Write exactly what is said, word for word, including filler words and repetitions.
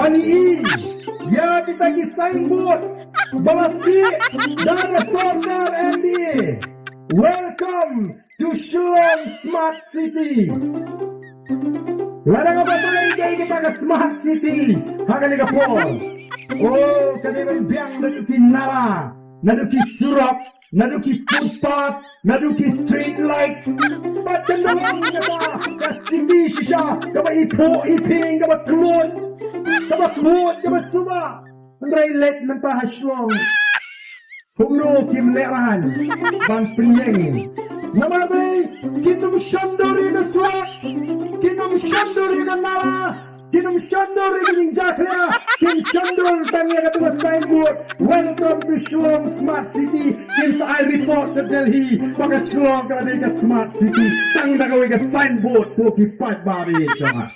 Ani i, ïa kita ki signboard ba la sih da ka sorkar M D A. Welcome to Shillong Smart City. Lada nga batai ïa kita ka smart city ha kane ka por, oh, ka dei ban biang naduh ki nala, naduh ki surok, naduh ki footpath, naduh ki street light. Bad kan long kata ka city shisha kaba iphuh iphieng, kaba khlud, kaba khuid, kaba suba. Hynrei leit mynta ha Shillong, kumno kim lehrain ban pynïeng? Namar balei? Kin ym shon dur ïa ka surok, kin ym shon dur ïa ka nala, kin ym shon dur ïa ka jingjakhlia. Kin shon dur tang ïa kata ka signboard, "Welcome to Shillong Smart City." Kin sa ai report sha Delhi ba ka Shillong ka dei ka smart city tang da kawei ka signboard. Ko ki paidbah jong nga,